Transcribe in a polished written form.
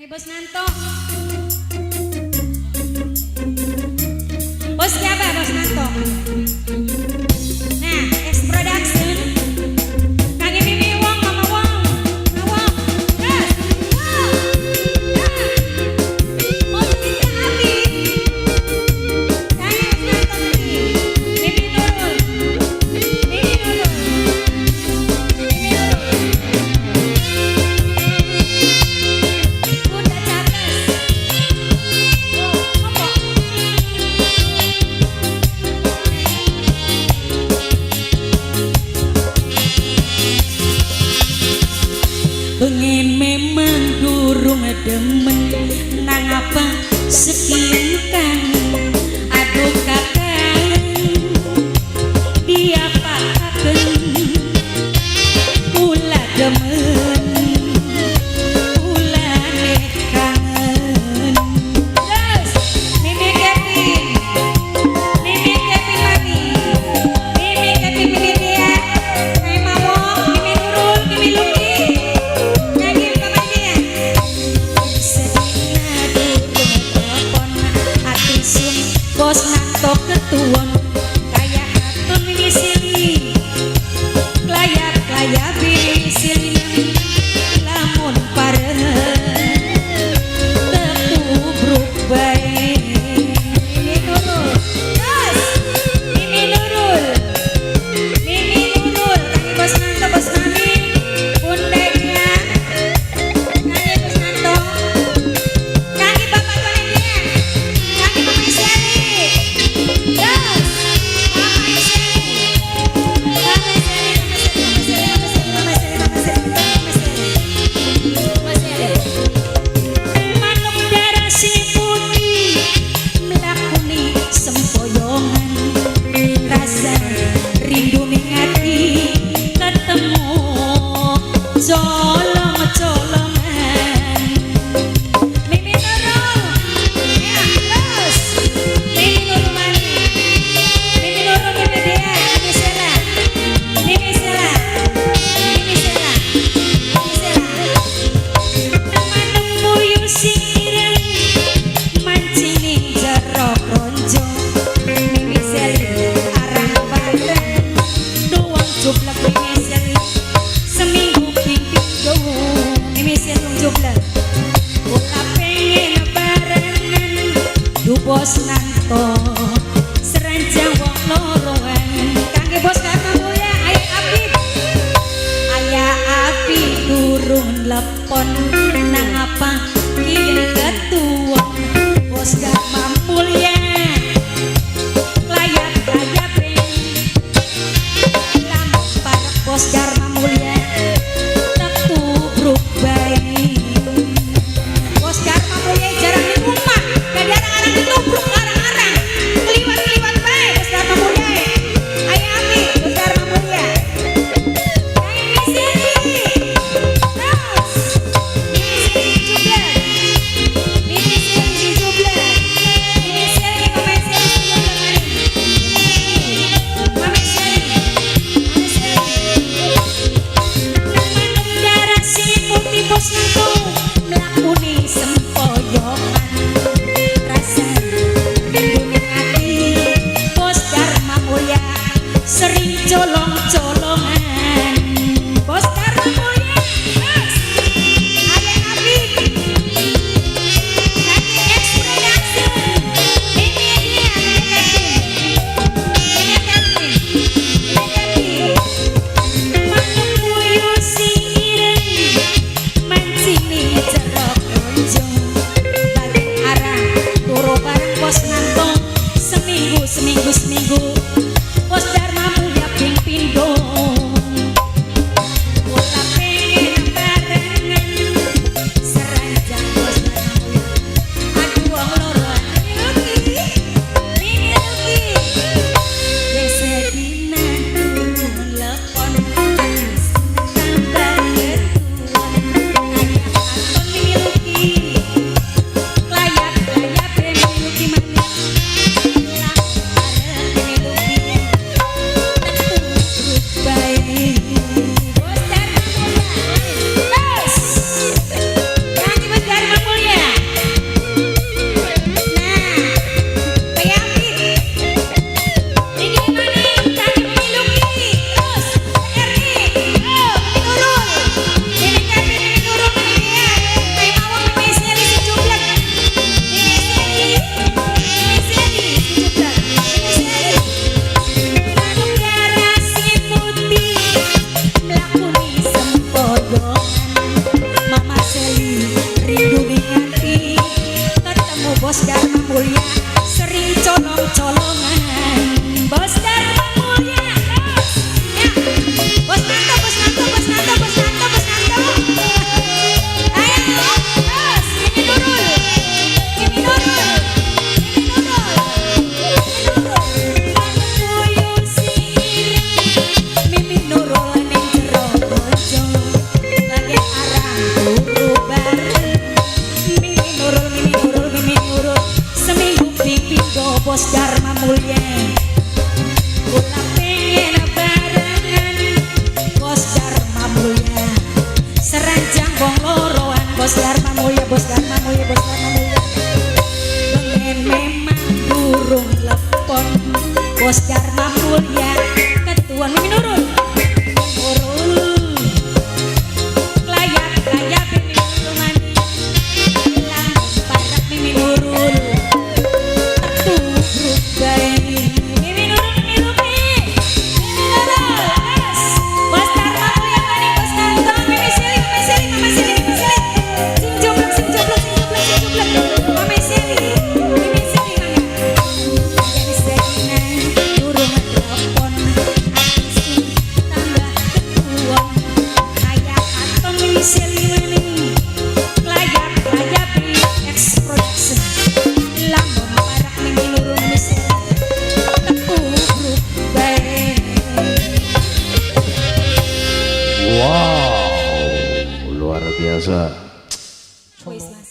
Kangge Bos Nanto. Bos siapa Bos Nanto? Nah, X Production. Kangge Mimi Wong, Mama Wong, Mama Wong. Gas. Wong. Ya. Bos Cinta Api. Kangge Bos Nanto tadi. Mimi Nurul. Mimi Nurul. Mimi Nurul. Bunda Charles. Oh, apa? Bengen memang durung demen nang apa sekian kangen, aduh kakang dia pakaken kula demen kula kangen. Terus Mimi Kevin, Mimi Kevin mami, Mimi Kevin, Mimi Tia, Mimi Mawong, Mimi Nurul, Mimi Luki. Nyanyi Mama Tia. Sedina durung telepon. Bos Dharma Mulya, Bos Dharma Mulya, Bos Dharma Mulya. Bengen memang durung lepon. Bos Dharma Mulya, ketua Mimi Nurul. Nurul. Layap layap Mimi Nurul mani. Lamun parak Mimi Nurul. Tubruk bae. Mimi Nurul, Mimi Rupi. Mimi Nurul. Yes. Bos Dharma Mulya mani, Bos Kanto, Mimi Sili, Mimi Sili, Mama Sili, Mimi Sili. Sing joblok, sing joblok, sing joblok, sing joblok. Mama Sili, Mimi Sili mangga. Yen sedina durung telepon, ati sun tambah ketuwon. Kaya katon Mimi Sili maning. Layap layap X Production. Lamun parak Mimi Nurul, Mimi Sili. Tekubruk bae. Wow, luar biasa. Wis lah.